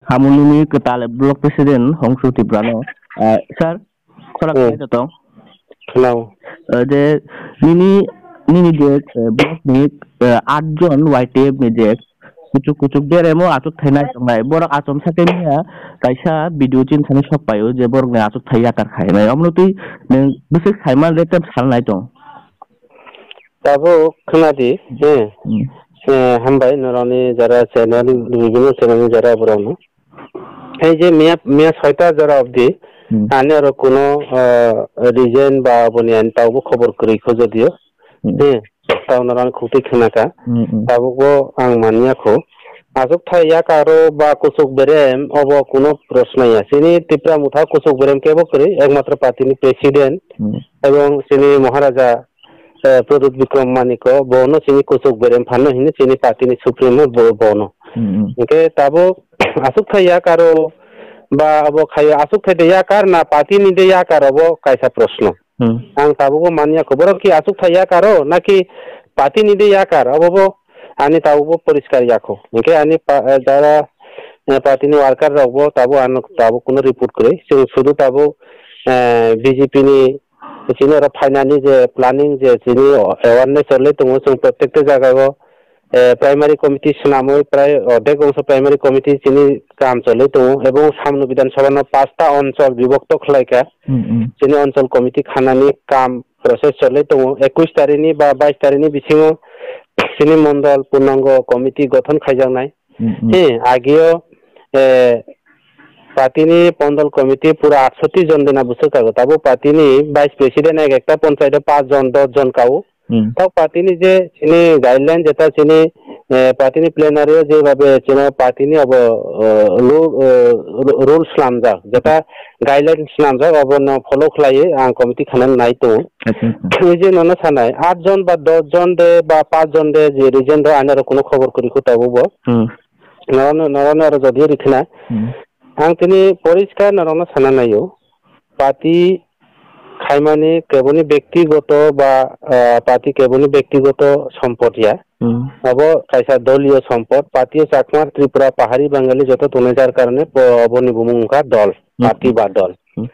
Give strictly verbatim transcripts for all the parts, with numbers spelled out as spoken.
Amo nini kwtal block president Hongsu Tripura no. Ah, sir, khorang Hmm. khlai tong. Khwnao. Ah, je nini, nini je, eh, block ni, eh, aat jon Y T F ni je kuchuk kuchuk beremo achuk thainai tongnai. Borok achom sakhe miya kaisa video chin thani sok paio je borok ni achuk thai yakar khainai. Omno twi neng bwswk saiman rate salnai tong. Tabuk khwnadi, he. Hmm. Eh, hambai norokni jara channel, bibinno channel ni jara borokno. Hei je miya, miya soita jora obdi, Hmm. ani oro kuno, eh, reason ba aboni ani taubo khobor kwrwi kho jodio. Hmm. He, tau norokni khukti khwnaka. Hmm, hmm. Tabukbo ang manya kho. Achuk thai yakaro ba kuchuk berem obo kuno proshno ya. Chini Tipra Motha kuchuk berem kebo kwrwi, ekmatro party ni president Hmm. ebong chini Maharaja eh, Pradyut Bikram Manikko, bono chini kuchuk berem phano hino chini party ni supremo bo-, bono. Hmm, hmm. Hwnkhe tabuk achuk thai yakaro ba abo khaio achuk thai de yakar na party ni de yakar obo kaisa proshno. Hmm. Ang tabukbo manya kho borok ki achuk thai yakaro naki party ni de yakar obo bo ani tabukbo poriskar yakho. Hwnkhe ani pa-, eh, jara, eh, party ni worker rokbo tabuk ano tabuk kuno report kwrwi. Chwng sudu tabuk, eh, B J P ni chini oro phainani je planning je chini awareness cholwi tongo chwng prottekta jagao, eh, primary committee swnamwi prai ordek bongso primary committee chini kam cholwi tongo ebong samno Bidhan Sabha no pasta onchol bibokto khlaikha. Hmm, hmm. Chini onchol committee khanani kam process cholwi tongo. Ekwis tarikni ba bais tarikni bisingo chini mondol purnango committee gothon khaijaknai. Hmm, hmm. He, ageo, eh, party ni pondol committee pura atsoti jon dena bwswk kago. Tabo party ni vice president ek ekta ponchayat o paanch jon, dos jon kao. Hmm. Tao party ni je chini guideline jeta chini, eh, party ni plenary o je babe chini party ni abo, eh, lu-, eh, ru-, rules swnamjak. Jeta guideline swnamjak abo no follow khlaiwi ang committee khana nai tongo. Acha, acha. Twi je nono sanai, aat jon ba dos jon de ba paanch jon de je reason do ani aro kuno khobor kwrwi kho tabuk bo. Hmm. Norokno, norokno aro jodi rikna. Hmm. Ang tini poriskar norokno sana naio. Party khaimani keboni bektigoto ba, ah, party keboni bektigoto sompot ya. Hmm. Abo kaisa doliyo sompot. Party o Chakma, Tripura, Pahari, Bangali joto tongnai jar karone bo-, oboni bumung wngkha dol. Hmm. Party ba dol. Hmm.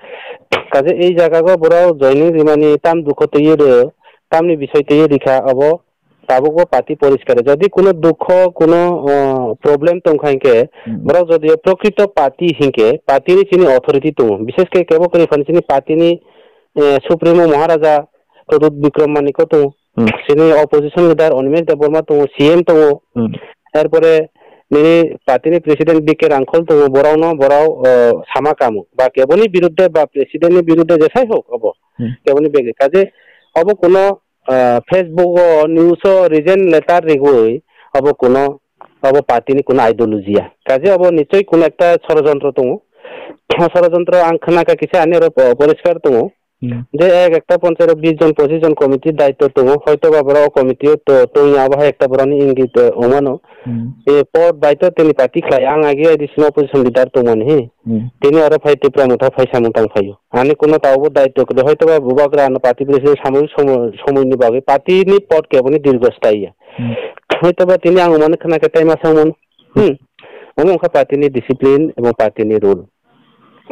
Kaje ei jagao borok joining rimani tam dukho twiwi rw, tamni bisoi twiwi rikha abo tabukbo party poriskar. Jodi kuno dukho, kuno, o, problem tongkha hinkhe, Hmm. borok jodi prokrito party hinkhe, party ni chini authority tongo. Bishesh khe kebo kwrwi phano chini party ni, eh, Supremo Maharaja Pradyut Bikram Manikko tongo. Hmm. Chini opposition leader Animesh Debbarma tongo, C M tongo. Hmm. Erpore nini party ni president B K Rangkhol tongo, borokno borok, o, sama kamo. Ba keboni birudde ba president ni birudde jesai hok obo. Hmm. Keboni bege. Kaje obo kuno ah, Facebook o news o resign letter rigwi abo kuno, abo party ni kuno ideology ya. Kaje abo nichoi kuno ekta sorojontro tongo. Sorojontro ang khna kha kisa ani oro po-, poriskar tongo. Hmm. Je ek ekta ponchayat o bis jon pochis jon committee daityo tongo. Hoito ba borok o committee o to-, tongya abo hai ekta borok ni ingit, eh, wngmano. Hmm. E pod bai to tini party khlai. Ang agi A D C no opposition leader tongmani hi. Hmm. Tini oro phai Tipra Motha phai samung tang phaio. Ani kuno tabukbo daityo kwrwi, hoitoba bubagra ano party president samung somo-, somoini bagwi party ni pod keboni dirgo staiya. Hmm. Hoitoba tini ang umani khna khe tai masa umano. Hmm. Omo wngkha party ni discipline ebong party ni rule.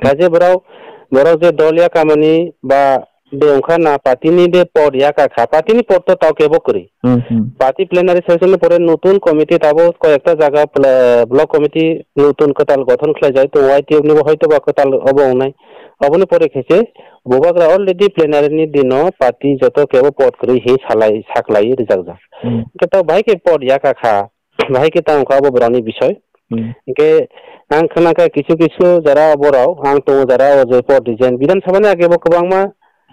Kaje borok, borok je doliya kamani ba de wngkha na party ni de pod yaka kha, party ni pod to tao kebo kwrwi. Hmm, hmm. Party plenary session ni pore nutun committee tabuk koyekta jaga pla-, block committee nutun kwtal gothon khlai jai tongo, Y T F ni bo hoitoba kwtal obo wngnai. Oboni pore khe se bubagra already plenary ni dino party joto kebo pod kwrwi hi salai saklai rijak jak. Hmm. Hwnkhe to bahai khe pod yaka kha, bahai khe tang kha obo borok ni bisoi. Hmm. Hwnkhe ang khna kha kisu kisu jara borok, ang tongo jara o je pod design Bidhan Sabha ni age bo kwbangma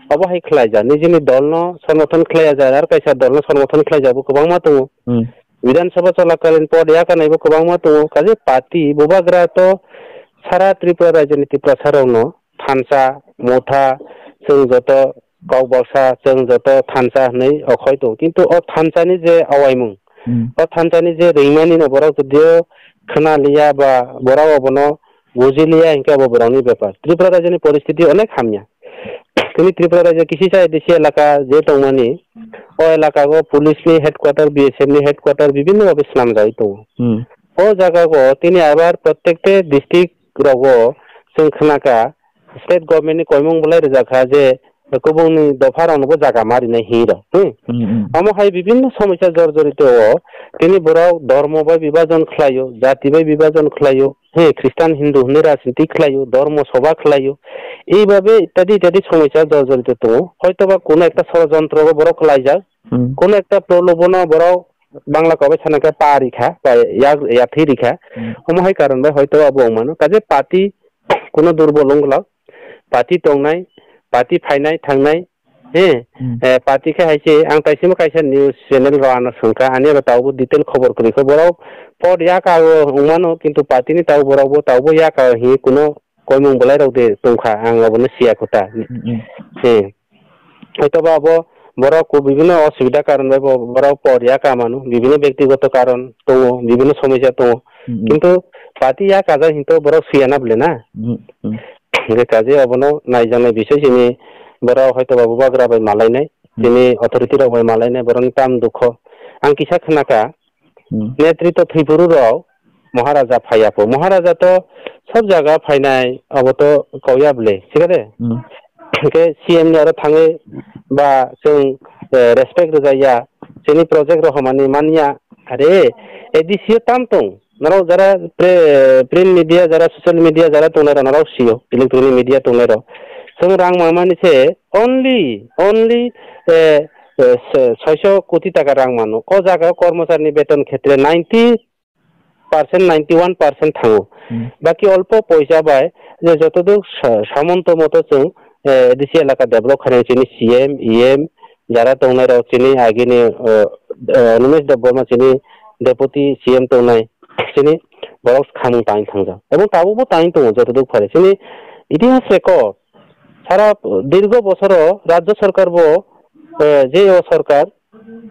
obo hai khlai jak, nijini dol no somorthon khlai jak, ar kaisa dol no somorthon khlai jak bo kwbangma tongo. Hmm. Bidhan Sabha cholakalin pod yakarnai bo kwbangma tongo. Kaje party bubagra to sara Tripura rajyoni Tiprasa rokno thansa, motha, chwng joto kok baksa, chwng joto thansa hwnwi okhoi tongo. Kintu o thansa ni je awaimung, Hmm. o thansa ni je ringmani no borok jodio khna liya ba borok obono buji liya hinkhe abo borokni bepar. Tripura rajyoni poristiti onek hamya. Tini Tripura rajyo kisi cha A D C elaka je tongmani, o elaka o police ni headquarter, B S F ni headquarter bibinno bhabe swnamjagwi tongo. Hmm. O jaga o tini abar protekte district rogo chwng khnakha state government ni koimung bolai rwjakha je kubungni dopha rokno bo jaga ma rinai hinwi rok. Hmm? Hmm, hmm. Omo hai bibinno somosya jorjorito o tini borok dhormo bai bibajon khlaio, jati bai bibajon khlaio, he Christian Hindu hwnwi rajniti khlaio, dhormo sobha khlaio. Eibabe itadi itadi somosya jorjorito tongo. Hoitoba kuno ekta sorojontro bo borok khlaijak, Hmm. kuno ekta prolobono borok Bangla kobai sana khe pa rikha, ba yak, yathwi rikha. Hmm. Omo hai karon bai hoito abo wng mano. Kaje party kuno durbol wng glak. Party tongnai, party phainai, thangnai. He, Hmm. eh, party khe hai se, ang taisimo kaisa news channel rok ano swngkha, ani abo tabuk detail khobor kwrwi kho. Borok por yak abo wng mano, kintu party ni tabuk borok bo tabuk yak abo hinwi kuno koimung bolai rok de tongkha, ang abono siya kho ta. Hmm, hmm. He. Hoitoba abo borok ko bibinno osubida karon bai bo borok por ya ka mano, bibinno bektigoto karon tongo, bibinno somosya tongo. Hmm, hmm. Kintu party ya kajak hinto borok suya na bole na. Hmm, hmm. Hingke kaje abono naijaknai bisoi chini borok hoitoba bubagra bai malainai, Hmm. chini authority rok bai malainai, borokni tam dukho. Ang kisa khnaka, Hmm. Netrito thwiburu rok Maharaja phaiya pho. Maharaja to sob jaga phainai, abo to kauya bwle, thik ase? Hmm. Hwnkhe C M ni aro thangwi ba chwng, eh, respect rwjak ya, chini project rok hamani manya. Are, A D C o tam tong. Norok jara pre-, print media, jara social media, jara tongnai rok norok sio, electronic media tongnai rok. Chwng rang mamani se only, only, eh, eh, se-, soiso koti taka rang mano. O jaga o kormochari ni beton khetre ninety percent, ninety one percent thango. Hmm. Baki olpo poisa bai je jotoduk sa-, samonto moto chwng, eh, A D C elaka develop khainai chini C M, E M, jara tongnai rok chini agini, eh, eh, Animesh Debbarma chini deputy C M tongnai chini borok khamung tang thangjak. Ebong tabukbo tang tongo jotoduk phare. Chini itihas record sara dirgo bosoro rajya sarkar bo, eh, je o sarkar,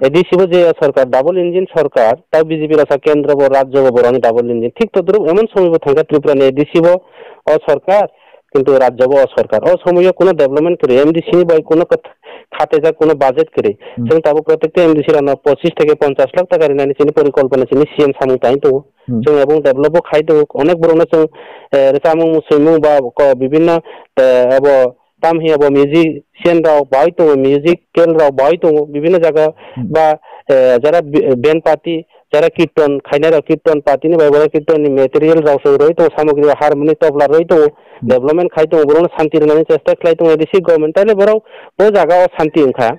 A D C bo je o sarkar, double engine sarkar, ta B J P rasa kendro bo rajya bo boroni double engine. Thik todruk emon somoy bo thangkha Tripura ni A D C bo o sarkar, kintu rajya bo o sarkar. O somoyo kuno development kwrwi, M D C ni bai kuno kwth-, khatejak kuno budget kwrwi. Hmm. Chwng tabuk protekte M D C rano pochis theke ponchash lakh taka rinani chini porikolpona chini C M samung tang tongo. Hmm. Chwng ebong develop bo khai tongo. Onek borokno chwng, eh, rwchapmung, swimung ba ko-, bibinno, eh, abo tam hiya bo musician rok bai tongo, musical rok bai tongo, bibinno jaga Hmm. ba, eh, jara bi-, band party, jara kirton khainai rok, kirton party ni bai borok kirton ni material rok chwng roi tongo, samogri rok, harmony, tobla roi tongo, Hmm. development khai tongo, borokno santi rwnani chesta khlai tongo, A D C government, taile borok bo jaga o santi wngkha.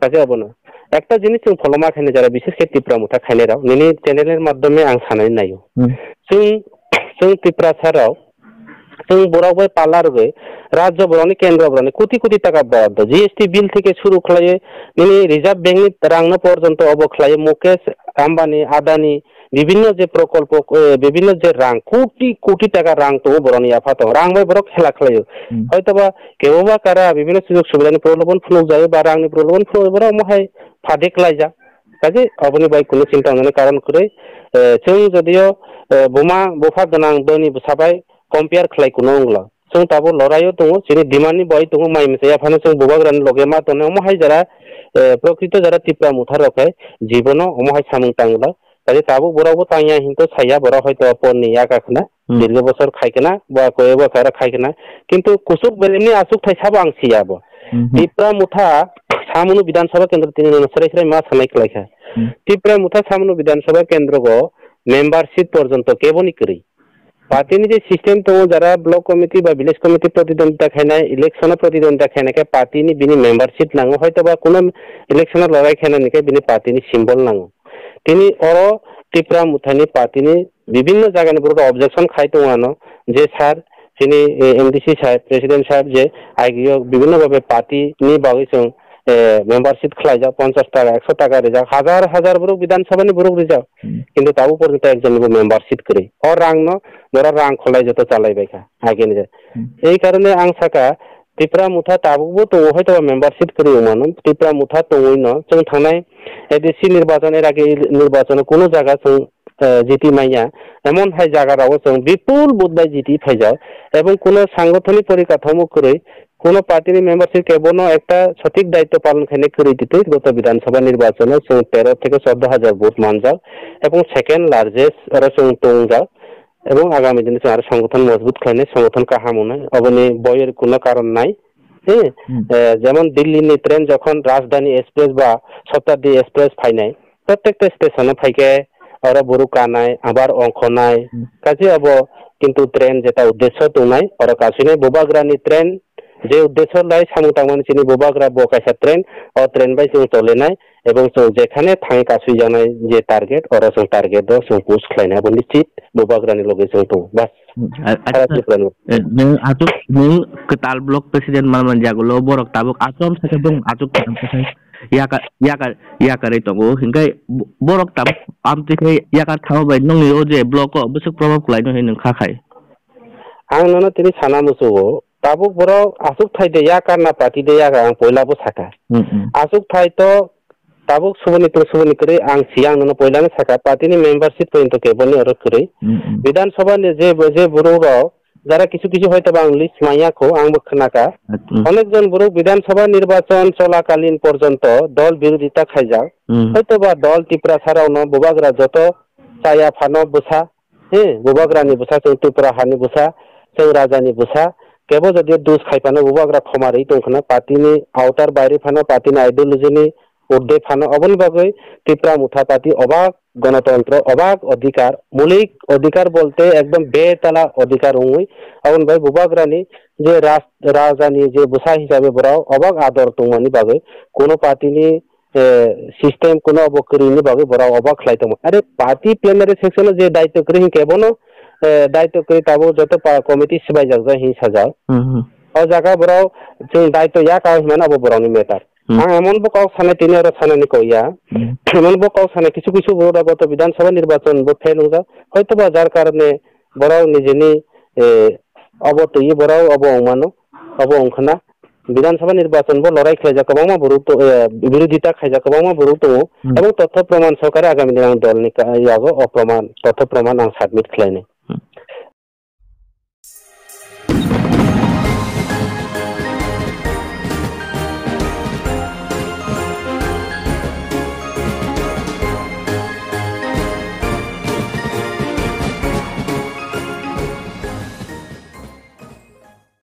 Kaje abono. Ekta jinis chwng pholoma khainai jara, bishes khe Tipra Motha khainai rok. Nini channel ni madhyome ang sanani naio. Hmm. Chwng, chwng Tiprasa rok, chwng borok bai pala rwgwi, rajya borokni, kendra borokni koti koti taka boronto. G S T bill theke suru khlaiwi, nini Reserve Bank ni rangno porjonto obo khlaiwi, Mukesh Ambani, Adani, bibinno je prokolpo, eh, bibinno je rang, koti koti taka rang tongo borokni yapha tongo. Rang bai borok khela khlaio. Hmm. Hoitoba keboba kara bibinno sujog subidani problem phunukjaio ba rangni problem phunukjaio, borok omo hai phade klaijak. Kaje aboni bai kunu chinta wngnani karon kwrwi. Eh, chwng jodio, eh, buma bupha gwnang doni bwsa bai compare khlai kunu wngla. Chwng tabuk loraio tongo, chini demand ni bai tongo, mai mwchai yaphano chwng bubagrani loge ma tongnai, omo hai jara, eh, prokrito jara Tipra Motha rok hai jibono omo hai samung tangla. Kaje tabuk borok bo tangya hinto saya, borok hoito porni yaka khna, Hmm. dirgo bosor khai khna, ba koi bo kara khai khna. Kintu kusuk belemni asuk thai sabo ang siya bo. Hmm, hmm. Tipra Motha samunu Bidhan Sabha kendro tini no srai srai ma sanai khlai kha. Hmm. Tipra Motha samunu Bidhan Sabha kendro go membership porjonto keboni kwrwi. Party ni je system tongo, jara block committee ba village committee protidwondita khainai, election o protidwondita khainai khe party ni bini membership nango, hoito ba kuno election o lorai khainani khe bini party ni symbol nango. Tini oro Tipra Mothani party ni bibinno jaga ni borok rok objection khai tongo ano je sir chini, eh, M D C sir, president sir je agio bibinno bhabe party ni bagwi chwng, eh, membership khlaijak, ponchash taka, ekso taka rijak, hajar hajar borok Bidhan Sabha ni borok rijak. Hmm. Kintu tabuk porjonto ekjon bo membership kwrwi. O rang no, borok rang kholai joto chalai bai kha, ageni je. Hmm. Ei karone ang saka, Tipra Motha tabuk bo tongo, hoito ba membership kwrwi wng mano. Tipra Motha tongwi no, chwng thangnai A D C nirbachon, er age nirbachon o kuno jaga chwng, eh, jiti manya. Emon hai jaga rogo chwng bipul vote bai jiti phaijak. Ebong kuno sangothoni porikathomo kwrwi, Kuno party ni membership kebono ekta sothik daityo palon khainai kwrwi twi twi goto Bidhan Sabha nirbachon o chwng tero theke chordo hajar vote manjak ebong second largest oro chwng tongjak ebong agami dino chwng aro songgothon mojbut khainai, songgothon kaham wngnai, oboni boyer kuno karon nai. He, Hmm. eh, jemon Delhi ni train jokhon Rajdhani Express ba Shatabdi Express phainai, prottekta station o phaikhe oro buru kanai, abar ongkhonai, Hmm. kaisa abo kintu train jeta uddesho tongnai, oro kasui nai bubagrani train, je uddesho lai samung tangmani chini bubagra bo kaisa train, o train bai chwng tolenai, ebong chwng jekhane thangwi kasui jaknai je target, oro chwng target o chwng push khlainai, abo nischit bubagrani loge chwng tongo. Bas. Hmm, a-, Sara acha, Tripura ni. Eh, nwng achuk, nwng kwtal block president manman jagulo borok tabuk achom sakhe bong achuk thang khe yakar, yakar, yakarwi tongo. Hinkhe bo-, borok tabuk amtwi khe yakar thangma bai nongni o je block o bwswk probab khlaino hinwi nwng kha khai. Ang nono tini sana muchungo, tabuk borok achuk thai de yakar na party de yakar ang poila bo saka. Hmm, hmm. Achuk thai to tabuk suboni tong suboni kwrwi ang siyang nono poilano saka party ni membership pointo keboni oro kwrwi. Hmm, hmm. Bidhan Sabha ni je, je borok rok jara kisu kisu hoito ba ang list manya kho ang bo khna ka. Hmm. Onek jon borok Bidhan Sabha nirbachon cholakalin porjonto dol birodita khaijak. Hmm. Hoito ba dol Tiprasa rok no bubagra joto chaya phano bwsa, he, bubagra ni bwsa, chwng Tripura hani bwsa, chwng raja ni bwsa, kebo jodi dus khai phano bubagra khoma rwi tong khna party ni outer baire phano party ni ideology ni urde phano, oboni bagwi Tipra Motha Party obak gonotontro, obak odhikar, mulik odhikar bolte ekdom betala odhikar wngwi, aboni bai bubagrani je ras-, rajani je bwsa hisabe borok obak ador tongmani bagwi kuno party ni, eh, system kuno obo kwrwini bagwi borok obak khlai tongo. Are party plenary session o je daityo kwrwi hinkhe bono, eh, daityo kwrwi tabuk joto pa-, committee swbaijak jai hinwi sajak. Hmm, hmm. O jaga borok chwng daityo ya ka hinmano abo borokni matter. Hmm. Ang emon bo kok sanai tini oro sanani kok ya. Hmm. Emon bo kok sanai kisu kisu borok goto Bidhan Sabha nirbachon bo fail wngjak. Hoito ba jar karone borok nijini, eh, obo twi borok obo wngmano, obo wngkhna. Bidhan Sabha nirbachon bo lorai khlaijak kwbangma borok to-, eh, birodita khaijak kwbangma borok tongo. Hmm. Ebong totho proman sokare agami dino ang dolni ka-, yago o proman, totho proman ang submit khlainai. Hmm.